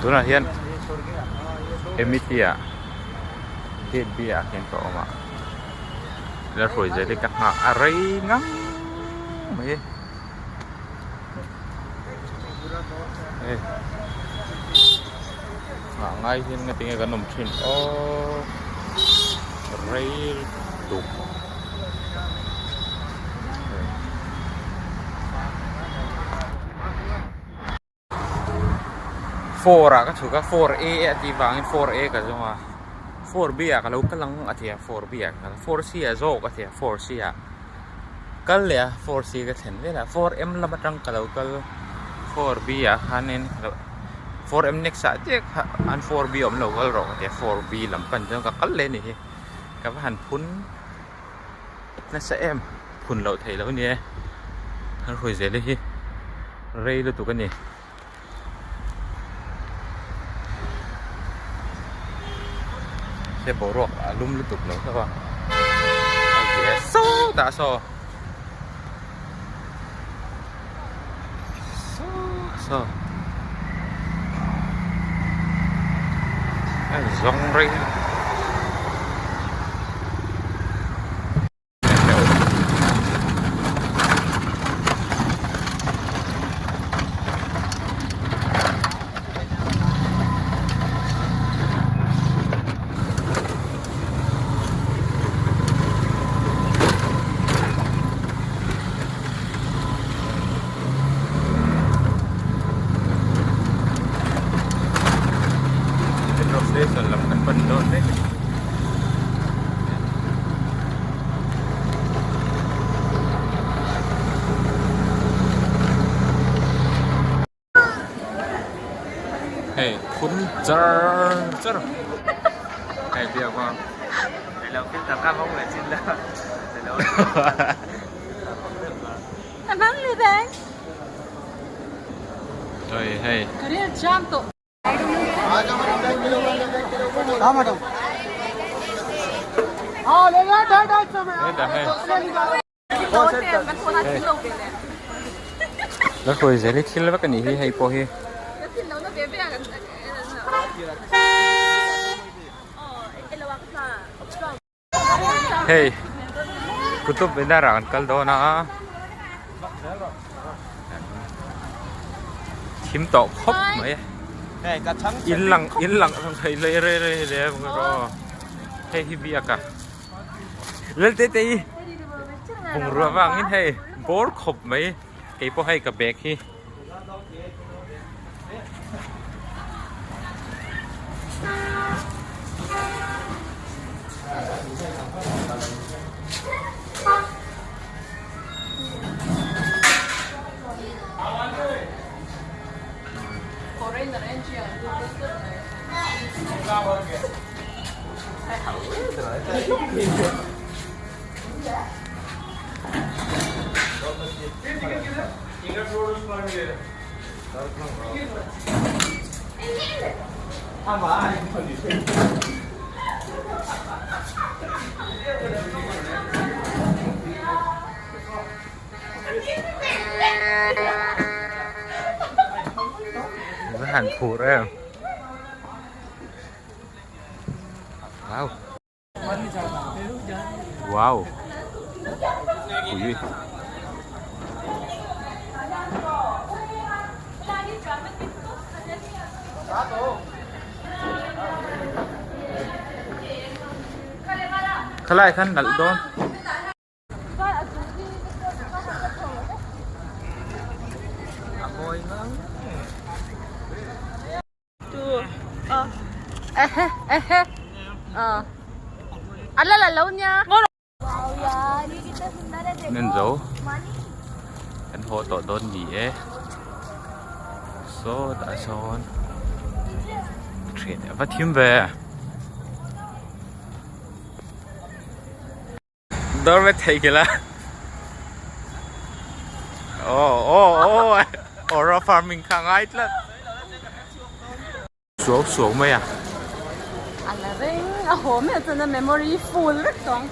Tunah hian Amity ah gate B ah hian ka awm a la hruai zel hi ka nghah a rei ngang mai hei nghah ngai hian nga tinge kan awm thin aw rei tuk. 4 ah ka chhuk a 4 A a tih vangin 4 A ka zawng a 4 B ah ka lo kal ang a ti a 4 B ah ka kal a 4 C ah zawk a ti a 4 C ah kal leh a 4 C ka thlen vel a 4 M lam atang ka lo kal 4 B ah khanin 4 M next ah chiah kha an 4 B awm lo kal rawh ka ti a 4 B lam pan chuan ka kal leh a ni hi ka va han phun nasa em phun loh theih loh a ni e an hruai zel hi rei lutuk a ni. He boruak a lum lutuk lo hlauh a a zia sawtah saw saw a zawng rei lutuk. Metro station lam kan pan dawn mek a ni. Hei phun char char hei biak a. Hei hei. La hruai zel hi thil vek a nih hi hei pawh hi. Hei Qutub Minar ah kan kal dawn a thim tawh khawp mai in lang in lang thei rei rei rei hle hei hi biak a Lalte te hi bungrua vangin hei bawr khawp mai keipawh hei ka bag hi. Va han phur em wow Wow. Pui. Khalai khan nalh dawn. A mawi ngang. Nen zo kan haw tawh dawn ni e sawtah sawn thian a va thim ve dawr ve thei kila aw aw aw aura farming kha ngai tlat suau suau mai a a la reng a haw mai a chuan a memory full vek tawh ang.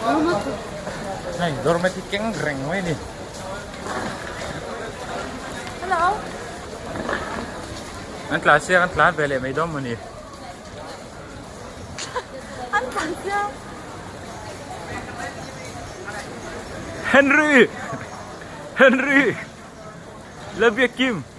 Hei doormat hi keng reng mai a ni. Hello. An tlan siak an tlan ve leh mai dawn mawni. An tlan siak. Henry! Henry! Lalbiakkim!